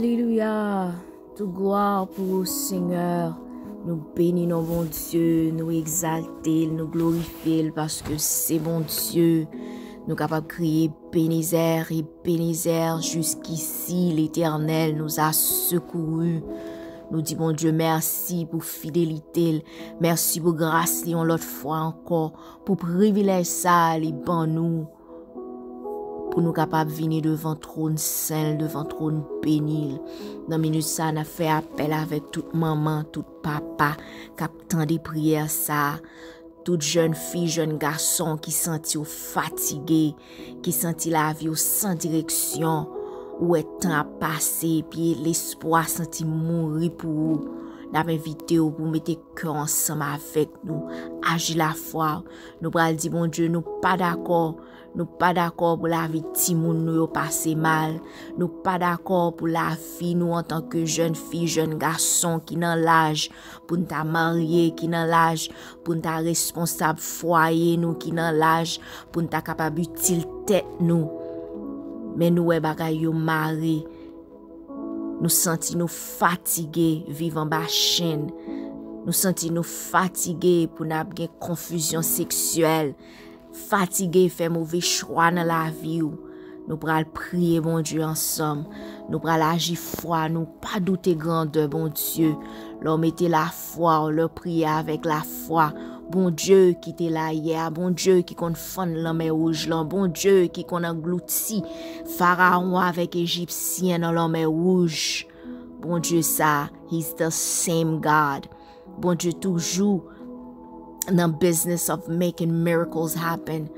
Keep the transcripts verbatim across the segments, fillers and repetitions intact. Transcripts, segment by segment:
Alelouya! Tout glwa pou ou, Senyè. Nou beni non Bondye, nou egzalte l, nou glorifye l, paske l se Bondye. Nou kapab kriye Ebenezè, Ebenezè, jusqu'ici l'Éternel nous a secourus. Nou di Bondye mèsi pou fidelite l. Mèsi pou gras li yon lòt fwa ankò, pou privilèj sa a li ban nou, pou nou kapab vini devan twòn sen l, devan twòn beni l. Nan minit sa a, n ap fè apèl avèk tout manman, tout papa k ap tande priyè sa a. Tout jèn fi, jèn gason ki santi yo fatige, ki santi lavi yo san direksyon, ou wè tan ap pase, epi lespwa santi mouri pou ou, n ap envite w pou w mete kè w ansanm avèk nou, aji lafwa w. Nou pral di Bondye, nou pa dakò, nou pa dakò pou lavi timoun nou yo pase mal, nou pa dakò pou lavi nou antanke jèn fi, jèn gason ki nan laj pou n ta marye, ki nan laj pou n ta responsab fwaye nou, ki nan laj pou n ta kapab itil tèt nou. Men nou wè bagay yo mare. Nou santi nou fatige viv anba chenn. Nou santi nou fatige pou n ap gen konfizyon seksyèl. Fatige fè move chwa nan lavi w. Nou pral priye Bondye ansanm. Nou pral aji fwa nou. Pa doute grandè Bondye. Lè w mete lafwa w, lè w priye avèk lafwa, Bondye ki te la yè a, Bondye ki konn fann lanmè wouj lan, Bondye ki konn anglouti Farawon avèk Ejipsyen nan lanmè wouj. Bondye sa, he's the same God. Bondye toujou nan business of making miracles happen.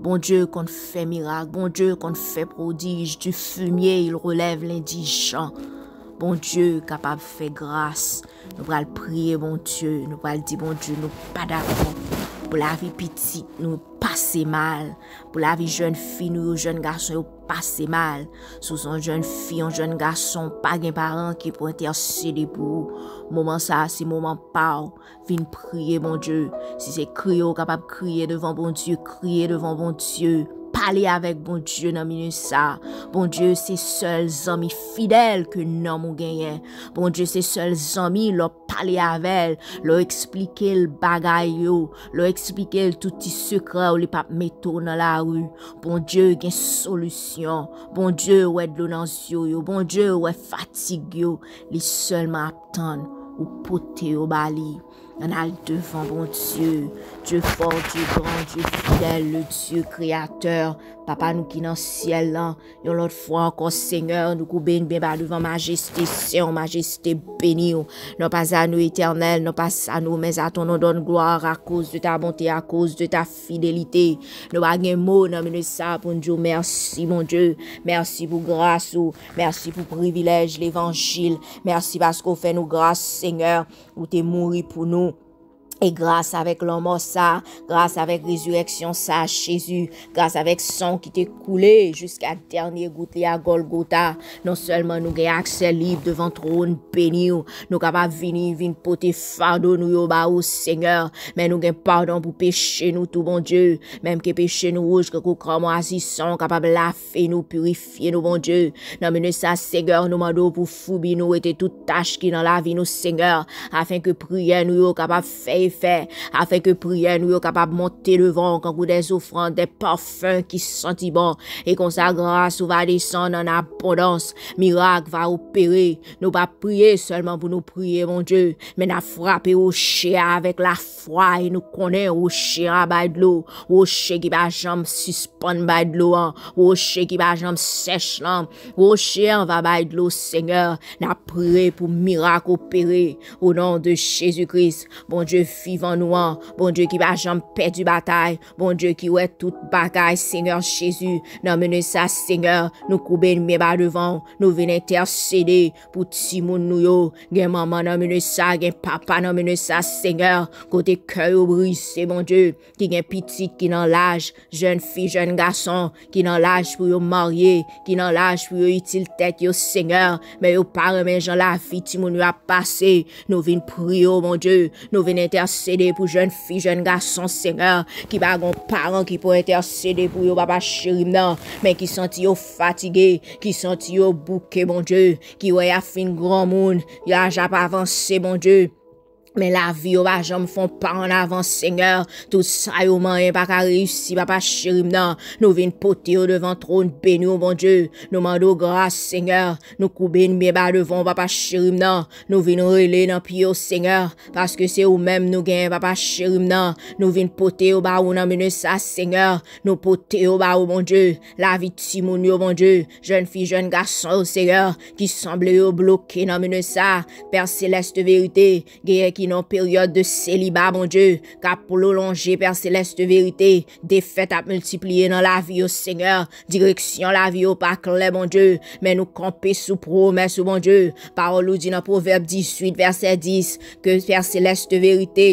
Bondye konn fè mirak, Bondye konn fè pwodij. Du fumier, il relève l'indigent. Bondye kapab fè gras. Nou pral priye Bondye, nou pral di Bondye nou pa dakò pou lavi pitit nou pase mal, pou lavi jèn fi nou yo, jèn gason yo pase mal. Si w se yon jèn fi, yon jèn gason, pa gen paran ki pou entèsede pou ou. Moman sa a se moman pa w. Vin priye Bondye. Si se kriye w kapab kriye devan Bondye, kriye devan Bondye. Pale avèk Bondye nan minit sa a. Bondye se sèl zanmi fidèl ke nanm ou genyen. Bondye se sèl zanmi lè w pale avè l, lè w eksplike l bagay yo, lè w eksplike l tout ti sekrè w, li p ap mete w nan lari. Bondye gen solisyon. Bondye wè dlo nan zye w yo. Bondye wè fatig yo. Li sèlman ap tann ou pote yo ba li. Ann al devan Bondye. Dye fò, Dye gran, Dye fidèl, le Dye kreyatè. Papa nou ki nan syèl lan, yon lòt fwa ankò, Senyè, nou koube n byen ba devan majeste sen w, majeste beni w. Non pas à nous, Éternel, non pas à nous, mais à ton nom donne gloire à cause de ta bonté, à cause de ta fidélité. Nou pa gen mo nan minit sa a pou n di w mèsi, Bondye. Mèsi pou gras ou. Mèsi pou privilèj levanjil. Mèsi paske w fè nou gras, Senyè. Ou te mouri pou nou. E gras avèk lanmò sa, gras avèk rezirèksyon sa, Jezi, gras avèk san w ki te koule jiska dènye gout li a Gòlgota, non sèlman nou gen aksè lib devan twòn beni w, nou kapab vini, vin pote fado nou yo ba ou, Senyè, men nou gen padon pou peche nou tou, Bondye, menm ke peche nou wouj kankou kramwazi, san w kapab lave nou, pirifye nou, Bondye. Nan minit sa, Senyè, nou mande w pou foubi nou, wete tout tach ki nan lavi nou, Senyè, afen ke priyè nou yo kapab fè efè, afen ke priyè nou yo kapab monte devan w kankou dè zofrann, dè pafen ki santi bon. E konsa, gras ou va desann an abondans, mirak va opere. Nou pa priye sèlman pou nou priye, Bondye, men n ap frape woche a avèk lafwa e nou konnen woche a bay dlo, woche ki pa janm sispann bay dlo an, woche ki pa janm sèch lan, woche an va bay dlo, Senyè. N ap priye pou mirak opere, o non de Jezi Kris. Bondye vivan nou an, Bondye ki pa janm pèdi batay, Bondye ki wè tout bagay, Senyè Jezi. Nan minit sa, Senyè, nou koube n byen ba devan w, nou vin entèsede pou timoun nou yo. Gen manman nan minit sa, gen papa nan minit sa, Senyè, kote kè yo brize, Bondye, ki gen pitit ki nan laj, jèn fi, jèn gason, ki nan laj pou yo marye, ki nan laj pou yo itil tèt yo, Senyè, men yo pa renmen jan lavi timoun yo ap pase. Nou vin priye w, Bondye, nou vin entè entèsede pou jèn fi, jèn gason, Senyè, ki pa gon paran ki pou entèsede pou yo, papa cheri m nan, men ki santi yo fatige, ki santi yo bouke, Bondye, ki wè y ap fin granmoun, laj ap avanse, Bondye. Men lavi yo pa janm fè yon pa an avan, Senyè. Tout sa yo manyen pa ka reyisi, papa cheri m nan. Nou vin pote yo devan twòn beni w, Bondye. Nou mande w gras, Senyè. Nou koube n byen ba devan w, papa cheri m nan. Nou vin rele nan pye w, Senyè. Paske se ou menm nou genyen, papa cheri m nan. Nou vin pote yo ba ou nan minit sa, Senyè. Nou pote yo ba ou, Bondye. Lavi timoun yo, Bondye. Jèn fi, jèn gason yo, Senyè. Ki sanble yo bloke nan minit sa. Pè Selès de verite. Genyen ki nan peryòd de seliba, Bondye, k ap pwolonje, Pè Selès de verite. Defèt ap miltipliye nan lavi yo, Senyè. Direksyon lavi yo pa klè, Bondye. Men nou kanpe sou pwomès ou, Bondye. Pawòl ou di nan Pwovèb dizuit, vèsè dis, ke Pè Selès de verite,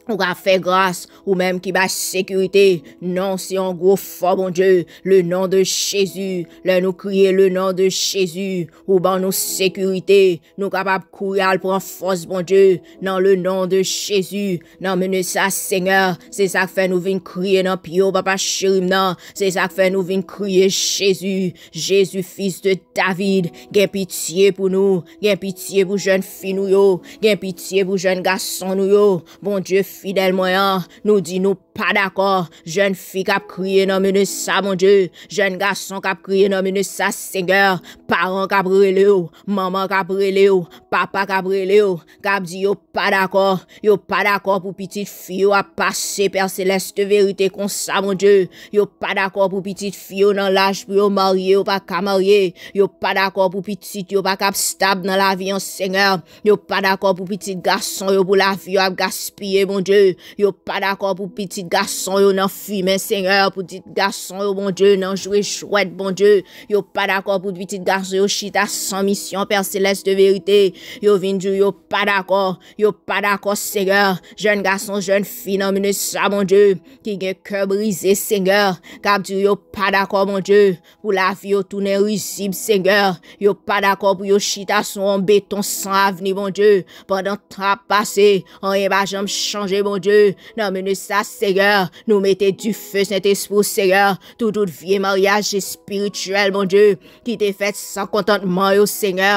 ou ka fè gras, ou menm ki bay sekirite. Non, se yon gwo fò, Bondye. Le nom de Jésus. Lè nou kriye le nom de Jésus, ou ban nou sekirite. Nou kapab kouri al pran fòs, Bondye, nan le nom de Jésus, nan minit sa, Senyè. Se sa k fè nou vin kriye nan pye w, papa cheri m nan. Se sa k fè nou vin kriye Jezi, Jezi, fils de David. Gen pitye pou nou, gen pitye pou jèn fi nou yo, gen pitye pou jèn gason nou yo. Bondye fidèl mwen an, nou di nou pa dakò. Jèn fi k ap kriye nan minit sa, Bondye. Jèn gason k ap kriye nan minit sa, Senyè. Paran k ap rele w, manman k ap rele w, papa k ap rele w, k ap di yo pa dakò. Yo pa dakò pou pitit fi yo ap pase, Pè Selès de verite, konsa, Bondye. Yo pa dakò pou pitit fi yo nan laj pou yo marye, yo pa ka marye. Yo pa dakò pou pitit yo pa ka stab nan lavi an, Senyè. Yo pa dakò pou pitit gason yo, pou lavi yo ap gaspiye, Bondye. Yo pa dakò pou pitit gason yo nan fimen, Senyè, pou pitit gason yo, Bondye, nan jwe jwèt, Bondye. Yo pa dakò pou pitit gason yo chita san misyon, Pè Selès de verite. Yo vin di w yo pa dakò, yo pa dakò, Senyè. Jèn gason, jèn fi nan minit sa, Bondye, ki gen kè brize, Senyè, k ap di w yo pa dakò, Bondye, pou lavi yo tounen rizib, Senyè. Yo pa dakò pou yo chita sou yon beton san avni, Bondye. Pandan tan ap pase, anyen pa janm chanje, Bondye. Nan minit sa, Senyè, nou mete dife Sentespri w, Senyè. Tout, tout vye maryaj espirityèl, Bondye, ki te fèt san kontantman yo, Senyè.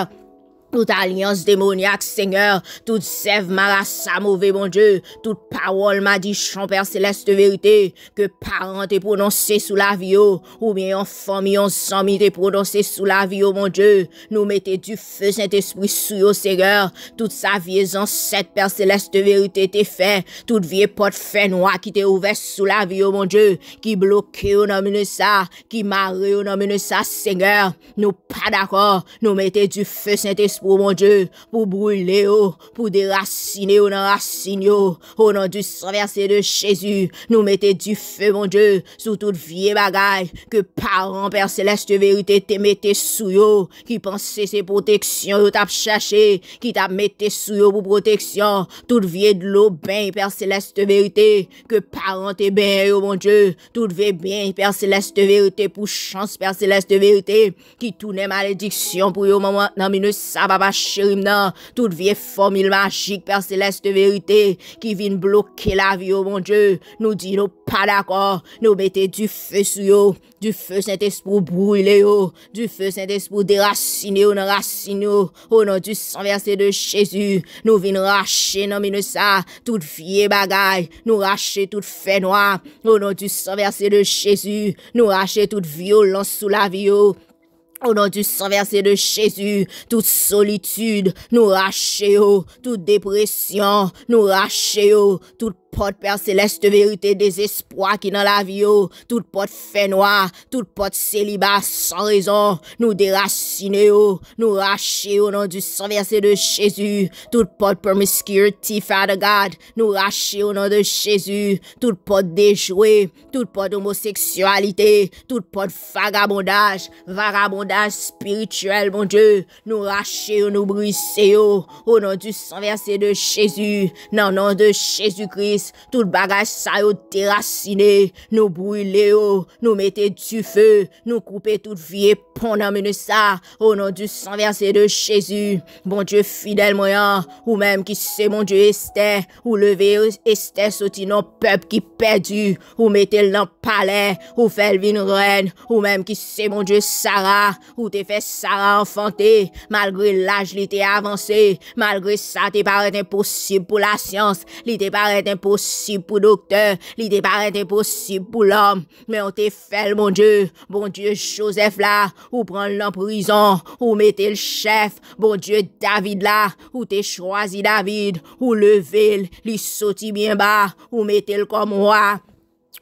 Tout alyans demonyak, Senyè. Tout zèv marasa move, Bondye. Tout pawòl madichon, Pè Selès de verite, ke paran te pwononse sou lavi yo, oubyen yon fanmi, yon zanmi te pwononse sou lavi yo, Bondye. Nou mete dife Sentespri sou yo, Senyè. Tout sa vye zansèt, Pè Selès de verite, te fè, tout vye pòt fènwa ki te ouvè sou lavi yo, Bondye, ki bloke yo nan minit sa, ki mare yo nan minit sa, Senyè. Nou pa dakò. Nou mete dife Sentespri w, Bondye, pou brile yo, pou derasine yo nan rasin yo. O non di san vèse de Jezi, nou mete dife, Bondye, sou tout vye bagay ke paran, Pè Selès de verite, te mete sou yo, ki panse se pwoteksyon yo t ap chache, ki t ap mete sou yo pou pwoteksyon. Tout vye dlo beny, Pè Selès de verite, ke paran te benyen yo, Bondye. Tout vye beny, Pè Selès de verite, pou chans, Pè Selès de verite, ki tounen malediksyon pou yo, manman, nan minit sa, papa cheri m nan. Tout vye fòmil majik, Pè Selès de verite, ki vin bloke lavi yo, Bondye. Nou di nou pa dakò. Nou mete dife sou yo. Dife Sentespri w brile yo. Dife Sentespri w derasine yo nan rasin yo. O non di san vèse de Jezi, nou vin rache nan minit sa tout vye bagay. Nou rache tout fènwa. O non di san vèse de Jezi, nou rache tout vyolans sou lavi yo. O non di san vèse de Jezi, tout solitid, nou rache yo. Tout depresyon, nou rache yo. Tout pòt, Pè Selès de verite, dezespwa ki nan lavi yo. Tout pòt fènwa, tout pòt seliba san rezon, nou derasine yo. Nou rache yo, o non di san vèse de Jezi. Tout pòt promiscuity, Father God, nou rache yo, o non de Jezi. Tout pòt dejwe, tout pòt omoseksyalite, tout pòt vagabondaj, vagabondaj espirityèl, Bondye, nou rache yo, nou brize yo, o non di san vèse de Jezi, nan non de Jezi Kris. Tout bagay sa yo derasine, nou brile yo, nou mete dife, nou koupe tout vye pon nan minit sa, o non di san vèse de Jezi. Bondye fidèl mwen an, ou menm ki se Bondye Estè, ou leve Estè soti nan pèp ki pèdi, ou mete l nan palè, ou fè l vin rèn, ou menm ki se Bondye Sara, ou te fè Sara anfante, malgre laj li te avanse, malgre sa te parèt enposib pou lasyans, li te parèt enposib pou doktè, li te parèt enposib pou lòm, men ou te fè l, Bondye. Bondye Jozèf la, ou pran l nan prizon, ou mete l chèf, Bondye David la, ou te chwazi David, ou leve l, li soti byen ba, ou mete l kòm wa.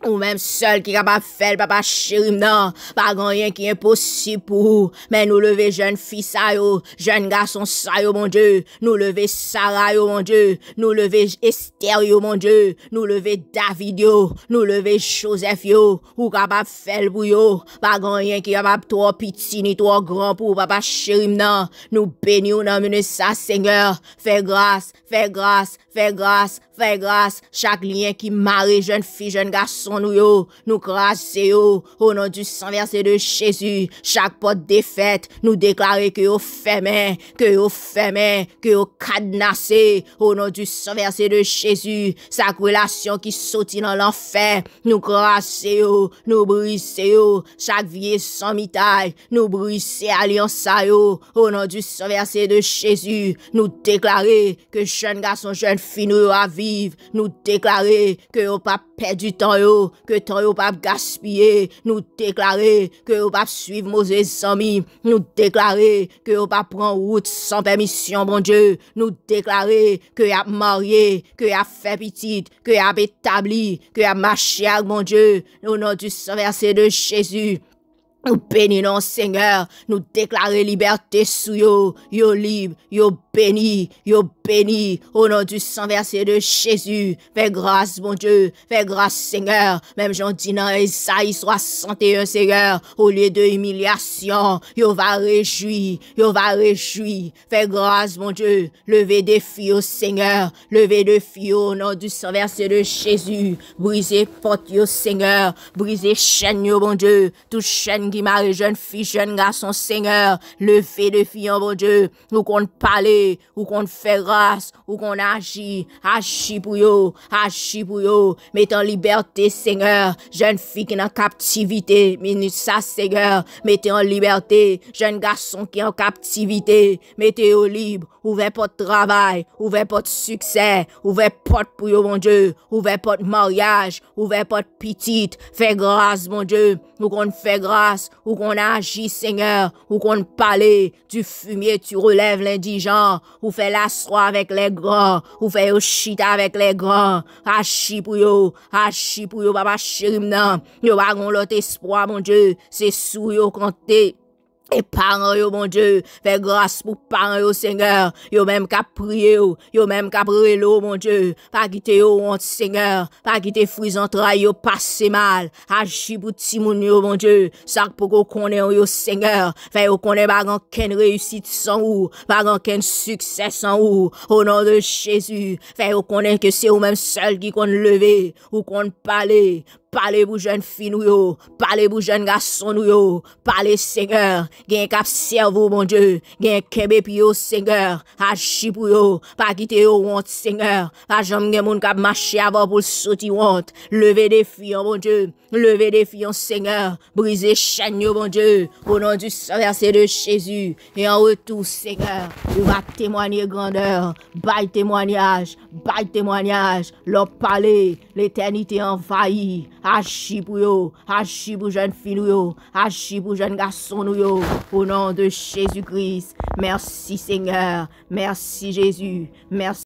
Ou menm sèl ki kapab fè l, papa cheri m nan. Pa gen anyen ki enposib pou ou. Men nou leve jèn fi sa yo, jèn gason sa yo, Bondye. Nou leve Sara yo, Bondye. Nou leve Estè yo, Bondye. Nou leve David yo. Nou leve Jozèf yo. Ou kapab fè l pou yo. Pa gen anyen ki kapab twò piti ni twò gran pou ou, papa cheri m nan. Nou beni w nan minit sa, Senyè. Fè gras, fè gras, fè gras, fè gras. Chak lyen ki mare jèn fi, jèn gason nou yo, nou kraze yo. O non di san vèse de Jezi, chak pòt defèt, nou deklare ke yo fèmen, ke yo fèmen, ke yo kadnase. O non di san vèse de Jezi, sak relasyon ki soti nan lanfè, nou kraze yo, nou brize yo. Chak vye zanmitay, nou brize alyans sa yo. O non di san vèse de Jezi, nou deklare ke jèn gason, jèn fi nou yo ap viv. Nou deklare ke yo p ap pèdi tan yo, ke tan yo p ap gaspiye. Nou deklare ke yo p ap swiv move zanmi. Nou deklare ke yo p ap pran wout san pèmisyon, Bondye. Nou deklare ke y ap marye, ke y ap fè pitit, ke y ap etabli, ke y ap mache ak Bondye. O non di san vèse de Jezi, nou beni non, Senyè. Nou deklare libète sou yo. Yo lib, yo beni, yo beni. O non di san vèse de Jezi, fè gras, Bondye. Fè gras, Senyè. Menm jan w di nan Ezayi swasanteyen, Senyè, olye de imilyasyon, yo va rejwi, yo va rejwi. Fè gras, Bondye. Leve defi yo, Senyè. Leve defi yo, o non di san vèse de Jezi. Brize pòt yo, Senyè. Brize chèn yo, Bondye. Tout chèn ki mare jèn fi, jèn gason, Senyè. Leve defi an, Bondye. Ou konn pale, ou konn fè gras, ou konn aji. Aji pou yo, aji pou yo. Mete an libète, Senyè. Jèn fi ki nan kaptivite, minit sa, Senyè. Mete an libète. Jèn gason ki an kaptivite, mete yo lib. Ouvè pòt travay, ouvè pòt siksè, ouvè pòt pou yo, Bondye. Ouvè pòt maryaj, ouvè pòt pitit. Fè gras, Bondye. Ou konn fè gras, ou konn aji, Senyè. Ou konn pale. Du fumier, tu relèves l'indigent. Ou fè l aswa avèk lè gran. Ou fè yo chita avèk lè gran. Aji pou yo. Aji pou yo, papa cheri m nan. Yo pa gon lòt espwa, Bondye. Se sou yo konte. E paran yo, Bondye, fè gras pou paran yo, Senyè. Yo menm k ap priye w, yo menm k ap rele w, Bondye. Pa kite yo wont, Senyè. Pa kite fri zantray yo pase mal. Aji pou timoun yo, Bondye. Sa k poko konnen w yo, Senyè. Fè yo konnen pa gen okenn reyisit san ou. Pa gen okenn siksè san ou. O non de Jezi, fè yo konnen ke se ou menm sèl ki konn leve. Ou konn pale. Pale pou jèn fi nou yo. Pale pou jèn gason nou yo. Pale, Senyè. Genyen k ap sèvi w, Bondye. Genyen kenbe pye yo, Senyè. Aji pou yo. Pa kite yo wont, Senyè. Pa janm gen moun k ap mache avè w pou l soti wont. Leve defi an, Bondye. Leve defi an, Senyè. Brize chèn yo, Bondye. O non di san vèse de Jezi. E an retou, Senyè, yo va temwanye grandè. Bay temwanyaj. Bay temwanyaj. Lè w pale, letènite anvayi. Aji pou yo. Aji pou jèn fi nou yo. Aji pou jèn gason nou yo. O non de Jezi Kris. Mèsi, Senyè. Mèsi, Jezi. Mèsi.